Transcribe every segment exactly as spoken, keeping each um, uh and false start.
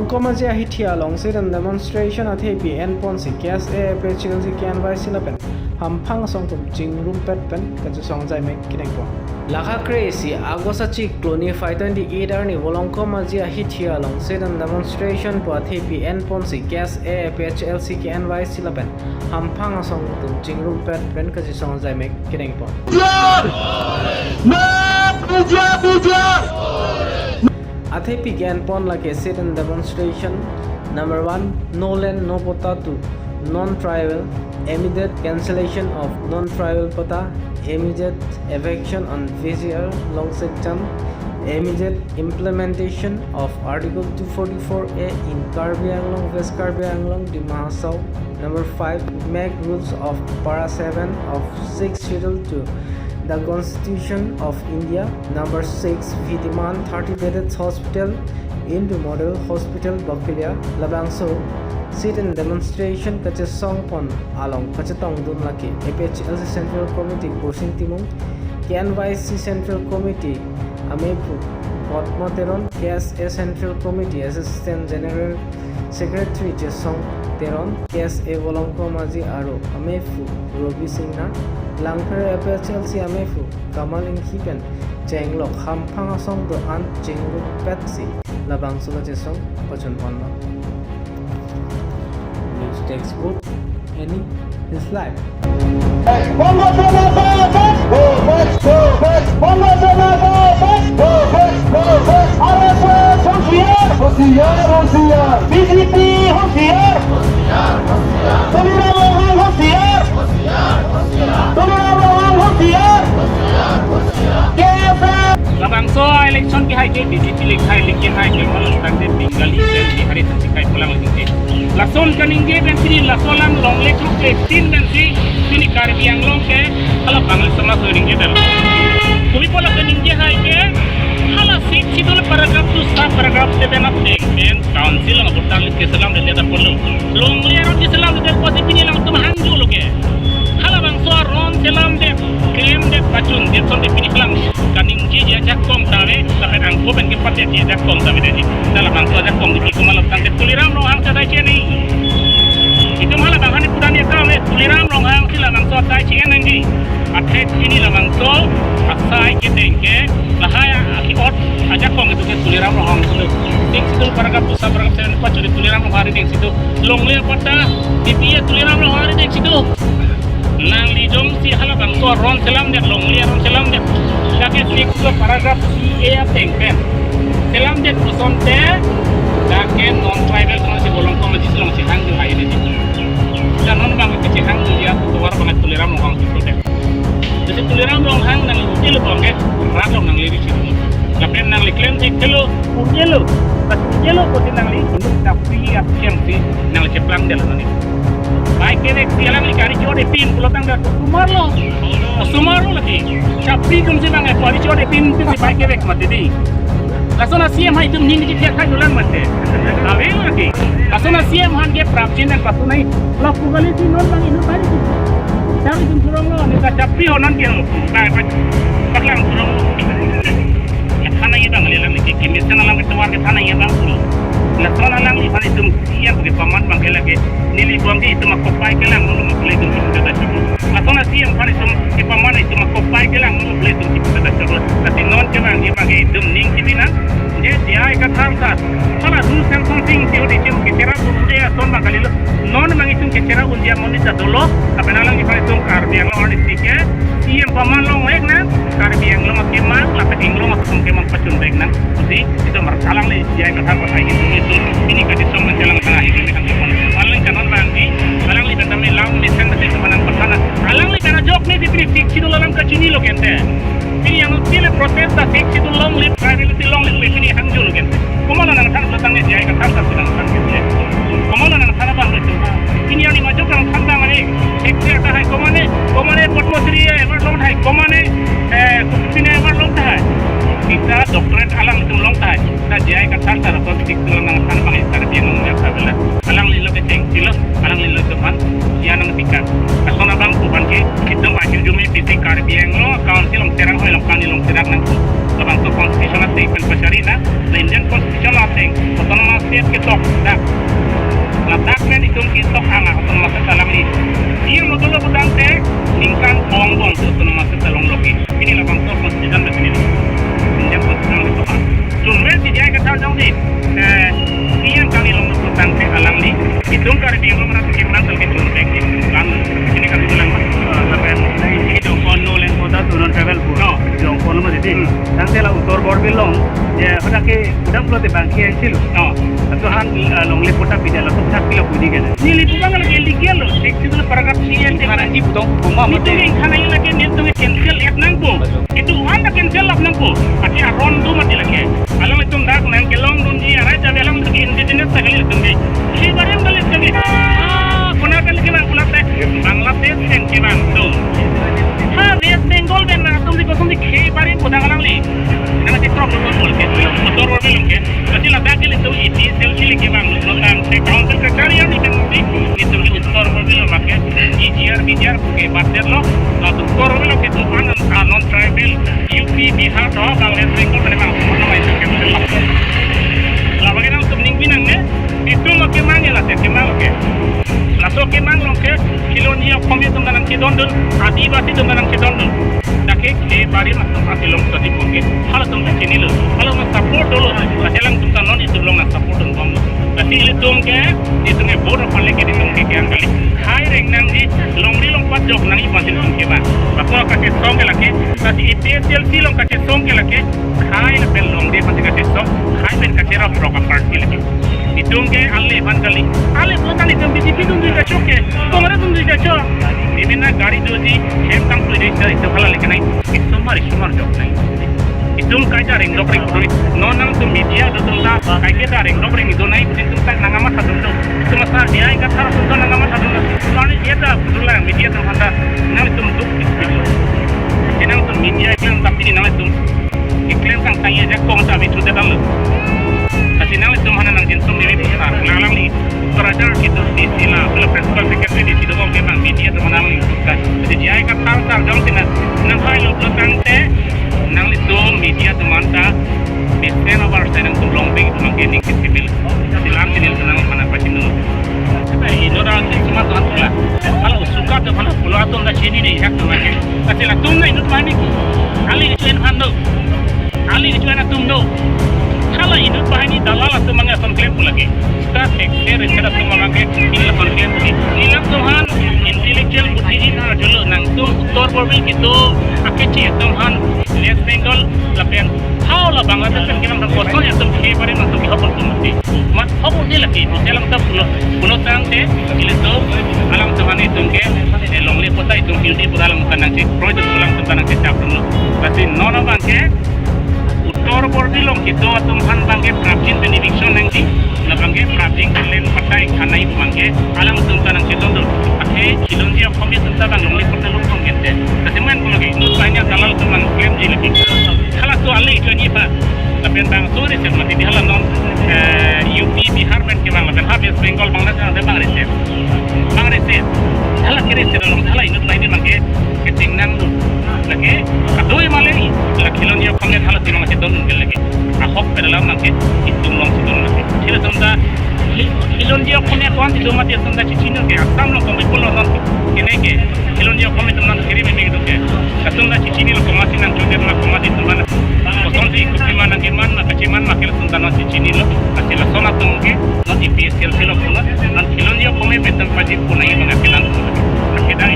Volongkom Aji ahithi along sit-in demonstration athepi enponsi K S A, A P H L C, K N Y C lapen hamphang asong atum chingrumpet pen kachesong ajaimek keningpon. Lakha kre-isi August achiklo niphai twenty-eight arni Volongkom Aji ahithi along sit-in demonstration pu athepi enponsi K S A, A P H L C, K N Y C lapen hamphang asong atum chingrumpet pen kachesong ajaimek keningpon. Puja! Na puja, puja! Athepi ke-enpon lake sit-in demonstration. Number one, no land, no patta to non-tribal, immediate cancellation of non-tribal patta, immediate eviction on V C R, Longsekcham, immediate implementation of Article two forty-four A in Karbi Anglong, West Karbi Anglong, Dima Hasao. Number five, make rules of Para seven of Sixth Schedule to the Constitution of India. Number six, we demand thirty bedded hospital into Model Hospital Bakulia. Labangso sit-in demonstration kachesongpon along kachetongdun lake A P H L C Central Committee Kursing Timung, K N Y C Central Committee amephu Potmo Teron, K S A Central Committee Assistant General Secretary Jesong Teron, K S A Volongkom Aji aro amephu Robi Singha, Langpher A P H L C amephu Kamal Inghi pen chenglok hamphang asong do-an chingrumpetsi labangso kachesong pachunponlo. News desk report, Annie Hislai. Bongo Sena Bhagat! Go back, go back! Bongo Sena Bhagat! Go back, go back! R S S Hoshiyar! Hoshiyar, Hoshiyar! B J P Hoshiyar! Hoshiyar, Hoshiyar! Tuliram Ronghang Hoshiyar! Hoshiyar, Hoshiyar! Tuliram Ronghang Hoshiyar! Hoshiyar, Hoshiyar! K S A! Labangso election kehai ke B J P le kehai le kehai ke malas tangte Bengali pen Bihari tangte kehai pulang lagi ke. Lason kaningje pen pini laso alam longle kluk ke tin pensi pini Karbi Anglong ke hala Bangal sama so ningje pen. Kumi pola kaningje hai ke hala Sixth Schedule paragraph two sub paragraph seven ateng pen council along voter list keselamdet apotlo. Longle aron keselamdet apotsi pini alangtum hangjulo ke. Halabangso aron selamdet, klemdet, pachundet asonte pini halang kaningjeji ajakong ta ave, lapen angko pen kepatji ajakong ta ave dei. Halabangso ajakong dei komat lo tangte Tuliram Ronghang asai chini. Itum halabang hani pudani akam ave, Tuliram Ronghang si labangso asai chini nangji. Athe pini labangso asai keteng ke lahai a-, aki ot ajakong itum ke Tuliram Ronghang si do. Sixth Schedule paragraph two sub paragraph seven pachuri Tuliram Ronghang arideng si do. Longle apatta, B P A Tuliram Ronghang arideng si do. Nangli jongsi halabangso aron selamdet, longle aron selamdet, lake Sixth Schedule paragraph three A ateng pen selamdet pu asonte, lake non-tribal asonsi Volongkom Aji si alongsi hangju hai dei. Dan non abang kachehangjuji atum tovar abang Tuliram Ronghang si do dei. Jongsi Tuliram Ronghang nangli ute lo abang ke, rat along nangli ri chiru. Lapen nangli klemsi kelo, un-elo. Pas un-elo pusi nangli inut chapri apiang si nangli cheplangdetlo nani. Bai kevek si alangli kari chode pin pulo tangte osomar lo. Osomar lo lagi. Chapri atum si bang kari chode pin si bai kevek mati dei. Lason a-C M hai itum ning kethek hai dolang mati. Ave lagi. Lason a-C M aphan ke prapjin nangpasu nai. Lapu kali si non bang inut bari si. Tang itum surong lo, neta chapri ho non ke ho. Bai, bai. Paklang surong lo. Thana ye bang le lang ke, kemesen alam ke tovar ke thana ye bang pul. Lason alangliphan itum C M ke paman bang ke lake, neli bom ke itum akopai kelang lo, mukle itum kita dah cukup. Lason a-C M aphan itum kepaman itum akopai kelang lo, mukle itum kita dah cukup. Tapi non ke bang ye bang ke itum ning kibi nang, je J I Kathar sir. Hala rules and something si odi itum kecherap unji ason bang kalilo. Non bang itum kecherap unji amonit ta dolo, lapen alangliphan itum Karbi Anglong arni si ke, C M paman longvek nang, Karbi Anglong akemang, lapen Anglong atum kemang pachunvek nang. Pusi, itum mar alangli J I Kathar pathai itum itum, pini kachesong nangchelang tangka itum itum itum. Alangli kanon bang di, alangli bentame lam mesen besi kemanang pathana. Alangli kana jok ne di pini Sixth Schedule alam kachinilo kente. Pini yang utile protest ta Sixth Schedule longle, tribal si longle, pini hangjulo kente. Komatlo nangthan pulo tangte J I Kathar sir si nangthan ke. Komatlo nangthan abang lo itum. Pini yang ni majok nangthan bang ani. Ek se tahai komane, komane Padma Shri award long tahai, komane, eh, pini award long tahai. Kita doctorate alam itum long tahai. Ta J I Kathar sir apot tik tulang nangthan bang itar biang nang ya sabela. Alangli lo kecheng silo, alangli lo teman, ya nang tikan. Asona bang kuban ke, itum akhir jumi pisi Karbi Anglong, council long terang hoi long kani long terang nang. Labangso constitution ateng pen pachari na, la Indian constitution ateng, autonomous state ketok Cancel lo. Oh. Laso han, ah, longle patta pidetlo, laso thak pilo pudi kan. Neli pu abang lake illegal lo, sixth schedule paragraph three A te. Ingkhan nangji putong puma mate. Nelitum ingkhan nangji lake nelitum cancel et nangpo. Itum anta cancel lap nangpo. Ake aron do mati lake. Alanglitum dak nangkelongdunji arai ta alanglitum indigenous ta kali itum ke. Khei Barim kali itum ke. Ah, konat pen kevang, konat pen? Bangladesh pen kevang itum. Ha, West Bengal pen nangtum si kosonsi Khei Barim pu dang alangli. Nang si krok krok krok ke, Uttar Borbil along ke. Lasi ladak ke itum A P H L C le kevang, lo tangte council kachari arni pen si, itum ke Uttar Borbil along ke, E G R, V G R ke batet lo, latum Uttar Borbil along ke itum an, an non-tribal, U P, Bihar, to, Bangladesh, Bengal, pen mang, mana mai itum ke, laba ke nangtum ning pinang ne, itum lo kemang ya la, kemang lo ke. Laso kemang along ke, Khilonjia Akhomya atum ta nangchedondun, Adivasi atum ta nangchedondun. Dak ke Khei Barim atum ati long tadi pon ke. Halatum ta chinilo. Halatum support dolo. Lasi alangtum ta non itum along nang support dunbomlo. Lasi ilitum ke, itum ke vote aphan le ke itum ke kiang kali. Khei reng nangji, longri longpat jok nangji pu atum ke ba. Laso kachesong ke lake. Lasi A P H L C along kachesong ke lake. Khei lapen longri aphan kachesong. Khei pen kacherap rok a-party lake. Itum ke ale aphan kali. Ale aphan kali itum B J P dunjui kachok ke. Congress dunjui kachok. Itum na gari doji hem tang tu dei itum hala leke nai. Itum mari sumar jok nai. Itum kaita rengdok reng kuduri. Non nangtum media atum ta kaike ta rengdok reng do nai, itum ta nang amat hadun do. Itum asar dia ingka thar atum ta nang amat hadun do. Soalnya dia ta kudula media atum ta nangtum duk. Nangtum media iklang tapi nangtum keklem kangtang ajakong ta avi chude damlo. Lasi nanglitum hana nangjinsum neli pusar. Nang alangli Rajar kitu di sila, sila principal secretary di situ kong kemang media atum nangli pusar. Jadi jai ka tal tal jongsi nang, nang hai lo tangte, nanglitum media atum anta, besen abar sa nangtum longbeng atum ke ning civil. Silam civil atum nang mana pachinu. Kita inut atum cuma tuan pula. Kalau suka tu mana pula atum ta chinine, hak atum ke. Lasi latum na inut mane ke. Ali kechuan aphan do. Ali kechuan atum do. Hala inut banghini dalal atum abang ason klem pu lake. Sita thekser riset atum abang ke ili ason klem pu lake. Ili atum aphan intellectual buddhijeevi arjulo, nangtum Uttar Borbil kitu akeche atum aphan West Bengal lapen hau la Bangladesh pen kevang atum koson atum Khei Barim atum kehok atum mati. Mat hok un-e lake, itum alangtum pulo, pulo tangte, ilitum, alangtum aphan itum ke, eh, longle patta itum pildi pura alangtum nangchekroi atum alangtum nangchechak atum lo. Lasi non abang ke, Uttar Borbil along kitu atum aphan abang ke prapjin pen eviction nangji, labang ke prapjin kelen patta ingkhan nangji abang ke, alangtum ta nangchedondun. Athe, Khilonjia Akhomya atum ta abang longle patta longtong gente. Lasi man pulo ke, inut banghini dalal atum nangklemji lake. Hala so ale kechuan aphan. Lapen bang suri set mati di hala non, eh, U P, Bihar pen kevang lapen ha West Bengal, Bangladesh pen bang riset. Bang riset. Hala keriset along hala inut banghini abang ke kachingnang do. Lake kadoi male la Khilonjia Akhomya hala timang chedondun ke lake. Ahok pen alam abang ke itum along chedondun lake. Chila atum ta Khilonjia Akhomya kon itum mati atum ta chechini ke Assam along kami pulo non kene ke. Khilonjia Akhomya atum nang kiri mimi do ke. Atum ta chechinilo komatsi nangchode ma komatsi atum mana. Kosonsi kopi ma nangkeman ma kacheman ma ke latum ta non chechinilo. Lasi lason atum ke non A P H L C along pulo. Non Khilonjia Akhomya pen atum pajir punai abang ke nang. Kedai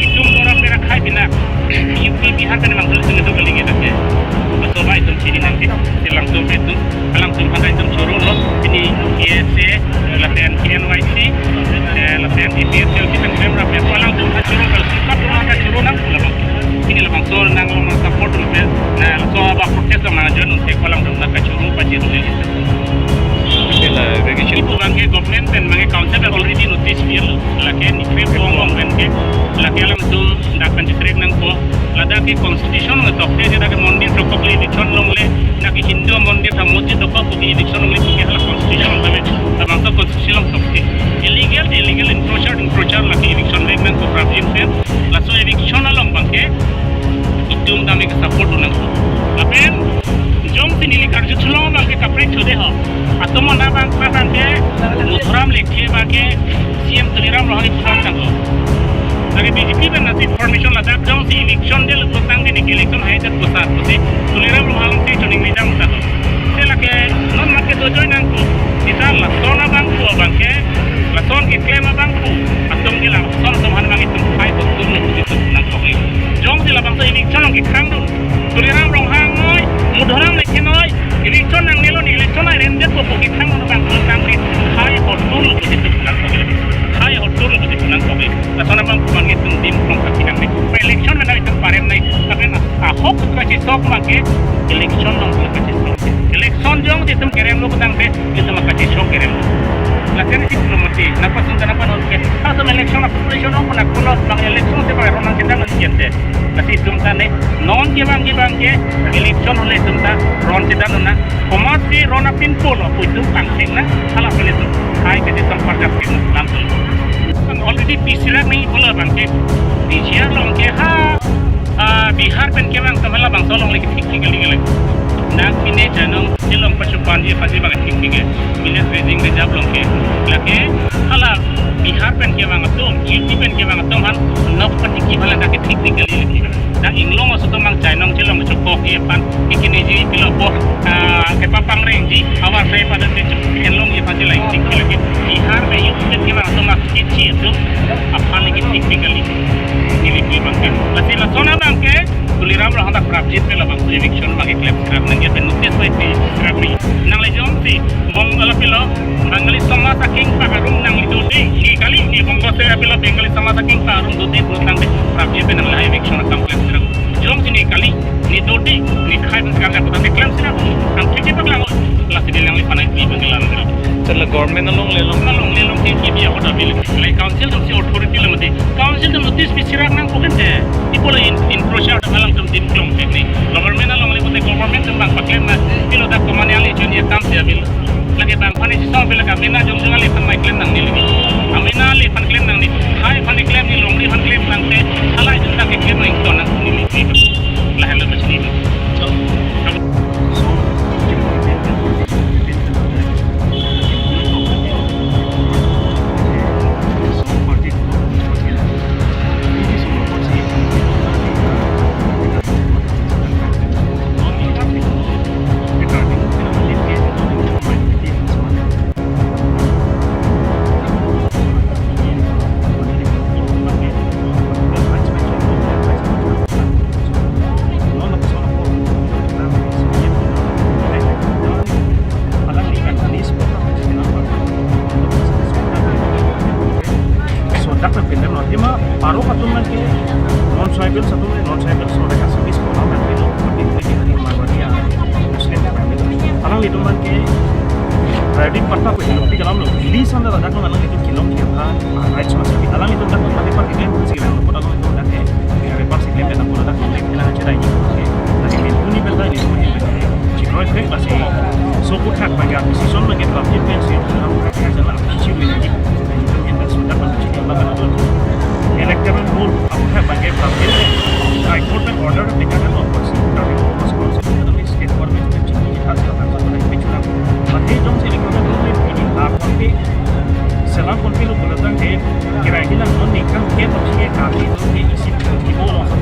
itum dora pera khai bina. U P Bihar pen abang dul sing do kali kita ke. Laso abang itum chini nangji. Silang atum itum. Alangtum aphan itum choro lo, pini K S A, lapen K N Y C, eh, lapen A P H L C pen klem rap ya, alangtum aphan choro, kalau suka atum aphan choro nang, labang. Pini labangso nanglong nang support lapen, eh, laso abang protest along nangjoin un-e, alangtum aphan kachoro pajir un-e. Ipu abang ke government pen abang ke council pen already notice dia lo, lake nikrep ong ong pen ke, lake alangtum dak pen chekrep nangpo, ladak ke constitution nangtokte, je dak ke mondir dokok le eviction longle, dak ke Hindu mondir tha mosjid dokok pu ke eviction longle pu ke hala constitution along tame, labangso constitution along tokte. Illegal, illegal encroacher, encroacher lake eviction vek nangpo prapjin pen, laso eviction along abang ke, itum tame ke support nangpo. Lapen, jongsi neli karju chelong abang ke kaprek chode ho. Atum mona abang, abang ke, Madhuram Lekthe abang ke, C M Tuliram Ronghang iputhak tanglo. Lake B J P pen nasi information ladak jongsi eviction del putang ke neke election hai det pusar pusi Tuliram Ronghang si chuning ridam tanglo. Se lake non mate dojoi nangpo. Sita lason abang pu abang ke, lason keklem abang pu. Atum ke lason atum aphan abang itum hai pu atum lo itum nangkok li. Jongsi labangso eviction along kekhang dun. Tuliram Ronghang noi, Madhuram Lekthe noi, eviction nangnelo, election hai rem det Itum dim klong kaki nangne. Election mena itum parem nai. Tapi na ahok kachesok abangke election along kachesok. Election jongsi itum kerem lo tangte itum kachesok kerem. Lasen si belum mati. Napa sunta napa non ke. Atau election, population along kena kulos abang election si pakai ronang kita non kente. Lasi itum ta ne non kevang kevang ke election hole itum ta ron kita non na. Komat si ron apin polo pu itum pangtheng na. Hala pele itum. Hai ke itum parjap itum lam tu. Already pisirak nangji pulo abangke. Pisirak along ke ha, ah, Bihar pen kevang atum halabangso along le kethik thik kali kali. Dak pine Jainong chelong pachupan ji pasi abang thik thik ke. Village Raising Reserve along ke. Lake hala Bihar pen kevang atum, U P pen kevang atum han nok patiki phala dak kethik thik kali lake. Dak inglong aso atum abang Jainong chelong chokok ji aphan, kikini ji pilo po, ah, kepapangreng ji, awar sai pada te chok inglong ji aphan si lai thik thik lake. Bihar me U P pen kevang atum abang kichi atum aphan lake thik thik kali. Neli pi abangke. Lasi lason abangke, Tuliram Ronghang ta prapjit pen labang eviction abangke klem sirak nangji pen notice pai pi sirak ni. Nang le jongsi, bong ala pilo, Bengali Samaj aking paharum nangli dode, ne kali, ne bongko se apilo Bengali Samaj aking paharum dode, pulo tangte prapjit pen nang le eviction akam klem sirak. Jongsi ne kali, ne dode, ne khai pen sirak, pulo tangte klem sirak. Ang kiki paklang, lasi neli alangli aphan nangpi pen kelang. Chala government along le along. Along le along ke kibi ahot abil. Like council atum si authority la mati. Council atum notice pisirak nangpo kente. Ipo la in, in procedure atum alangtum dim klong pen ne. Government along le pote government atum abang paklem na. Pilo dak komane ali jun ya kam si abil. Lake abang aphan si song pila ka amena jongjong ali aphan mai klem nangne lagi. Amena ali aphan klem nangne. Hai aphan klem ne, longri aphan klem nangte. Hala jun dak keklem nang ton nang ne. Lahen lo machine. So dak pen pindem lo. Ima parok atum abangke non tribal atum, non tribal so dak Assamese ko lam abang pilo, pati ini kita di Marwari ya, Muslim family. Alanglitum abangke priority patta ko hidup di kalam lo. List anda dak lo alanglitum kelong dia kan, ah, right so sabi. Alanglitum dak lo tapi parti dia mesti kan, ko alanglitum dak ke, ya, paper si klem dak lo dak lo, kita aja dah ini. Lagi main puni pen dah ini, puni pen. Chikroi pen masih so ko thak bang ya, decision lagi berarti pensi, kalau mereka jalan, chiwi lagi. Electoral roll aphuthak abangke prapjit. High Court pen order pekang apotsi Karbi Anglong Autonomous Council kami state government pen chingki jitha si aphan sa pai pechulang. Mate jongsi electoral roll le pini la ponpe selam ponpe lo pulo tangte kirai hilang non ne kam ke apotsi ke Karbi Anglong ke isi kibo along sa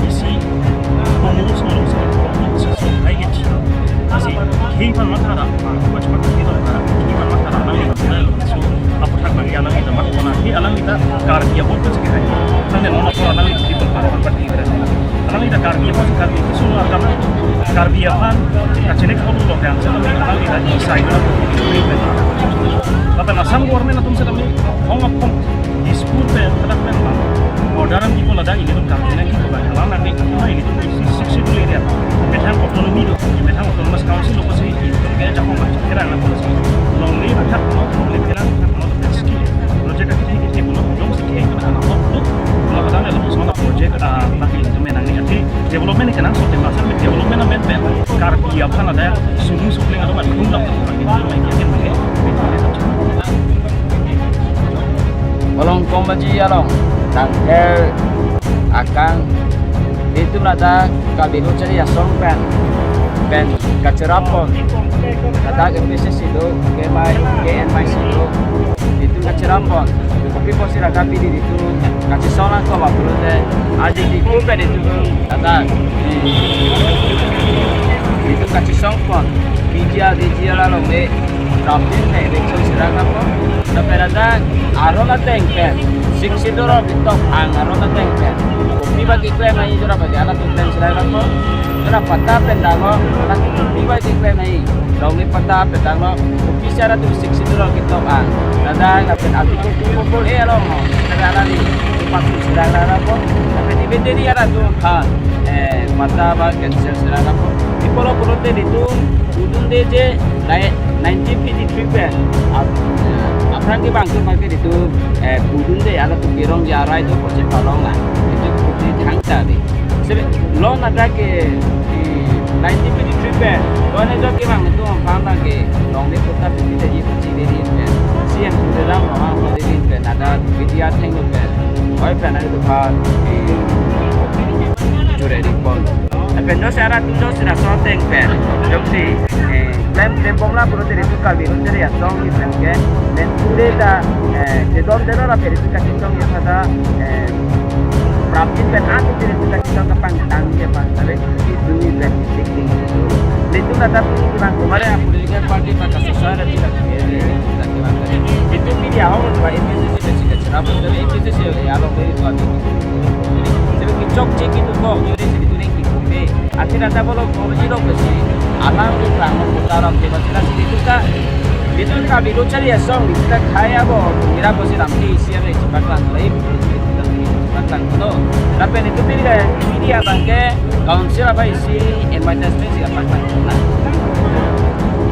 isi komo so along sa so hai ke chino. Asi, khi aphan mathara, ah, kuat cepat kita, khi aphan mathara, alanglitum sila lo, so, aphuthak bagi alanglitum mat kona, khi alanglitum Karbi apot kan sekitar. Tangte non apor alanglitum di paro kan pati kira. Alanglitum Karbi apot, Karbi itu semua karena Karbi aphan, kachenek apot lo kan, so, alanglitum di side lo. Tapi Assam government atum sedang ni, hong apong, Dispur pen, kadak pen bang. Order an kipu ladak ilitum Karbi nangkipu bang. Alang nangli atum ilitum isi Sixth Schedule area. Methang autonomy lo, methang autonomous council lo pusi ilitum kaya jakong bang. Kira na pulo si. Longle methang kono, longle kira methang kono to ski. Project akiti kiti kono, jongsi kaya kono kana hok tu. Kono kadang lo semua project, ah, lagi ilitum nangli ati. Development ni kenang so tema sa development amen pen. Karbi aphan ada sungguh supling atau kan belum dapat. Along Kombaji along, tangker akang, itum ladak Karbi Lo Charli Asong pen, pen kacherap pon, ladak M P C C do, K M I, K N Y C do, itum kacherap pon, kopi apotsi ladak bidi itum kachesong nangkok pulote, aji di ku pen itum ladak, itum kachesong pon, P G R, D G R along le, Prapjit pen election sirak apot, lapen ladak aron ateng pen Sixth Schedule ketok ang aron ateng pen kopi ba keklem nangji, jora bagi alat keklem sila rapo. Jora patta pen danglo, alat kopi ba keklem nangji. Longle patta pen danglo, kopi si arat atum Sixth Schedule ketok ang. Ladak lapen Article two four four A along ho. Ladak alangli pasu sila rapo. Lapen ibe deri arat atum ha, eh, patta ba cancel sila rapo. Pi apotlo pulote itum pudunde je, nai-, nineteen fifty-three pen ap-, eh, aphrang kevang atum abangke itum, eh, pudunde, alat atum kerongji arai do pusi palong la. Itum pudun thangta de. Sebe, law nata ke, eh, nineteen fifty-three pen, law ne jo kevang atum aphan abangke longle patta pidunde, ipuchi deri pen. C M Tuliram Ronghang pidunde pen, nata Bidya Thengno pen. Oi pen ari tu pa, eh, jure di pon. Lapen jongsi arat atum jongsi laso ateng pen jongsi, eh, klem klem bom la pulote itum Karbi Lo Charli Asong ni pen ke, men pure ta, eh, kedon delo ra peri tu kachitong ya pada, eh, prapjin pen atu peri tu kachitong kapangtang ya pang, tapi itu ni pen sik ding itu. Itum nata pini kevang kemare political party pada society la pini, itu pini ahok ba A P C C pen sika cherap, tapi A P C C ya lo peri tu atu. Sebe kechokche kedo ko, juri sebe tu neng kikope. Akhir ata bolo ko jilo besi. Alam tu terang mo taram ke basi la sebe tu ka. Itum Karbi Lo Charli Asong, itum ka khaya bo, mira besi ram ke isi ave chepaklang lai, chepaklang no. Tapi itum pini ka, pini abangke council apa isi, M I S three si chepaklang na.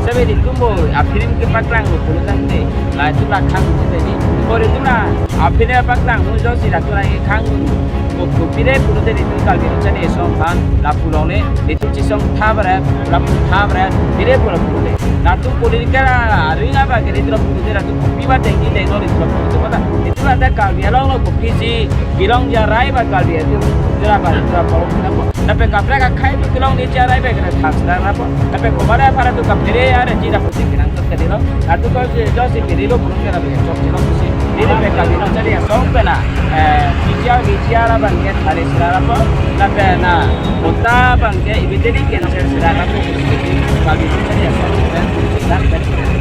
Sebe itum bo, aphinim kepaklang lo pulo tangte, la itum la khang tangte ni. Ko itum la aphinim paklang lo jongsi la itum la khang lo. Ko, ko pire pulote itum Karbi Lo Charli Asong aphan lapu longle, itum chesong tha beret, lapu tha beret, pire pulo pulote. Latum political aring abangke itum pulote, latum kopi ba dengji denglo itum pulote. Mata itum ada Karbi Anglong lo kopi si kelongji arai ba Karbi atum, jora ba, jora ba, jora ba. Tapi kaprek akhai tu kelongji arai ba kena tham sila rapo. Tapi kemare apara tu kaphere are jida pusi kenang tu kedilo. Atu ko si jongsi kedilo pulo kena bagi chokche lo pusi. Ini pen Karbi Lo Charli Asong pen na, eh, P G R, V G R abangke thare sila rapo. Lapen na patta abangke immediately cancel sila rapo pusi. Karbi Lo Charli Asong pen, pen, pen.